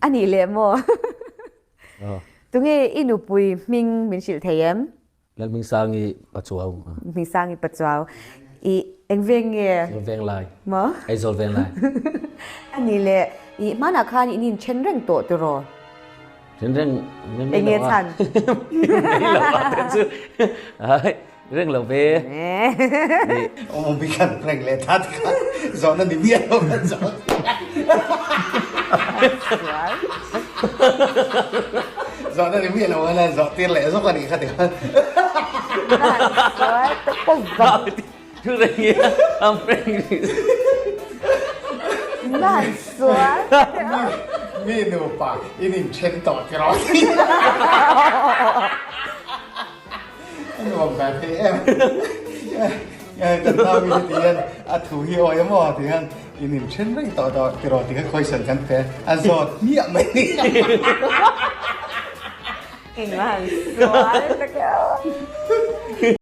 A nih leh maw? Tunge i nupui hming min hrilh thei em? Lalhmingsangi Pachuau. Hmingsangi Pachuau. I eng veng nge? Venglai. Maw? Aizawl Venglai. A nih leh i hmanah khan in inthen reng tawh tiraw? Then reng mai lo a. Enge chhan? Mai lo a te chu. Ai reng lo ve. Awm hi khan reng leh that kha zawhna ni miah lo khan zawh. Zawhna ni miah lo khan zawh tir leh zawk a nih kha ti khan. Thu reng hi a reng ni. Nan sual. Mi nupa in inthen tawh tiraw. A nuam ve thei em. Kan nau hi heti hian a thu hi awi emaw ti hian in inthen reng tawh tawh tiraw ti kha question kan pe a zawt hmiah mai. Engmah an sual tak e.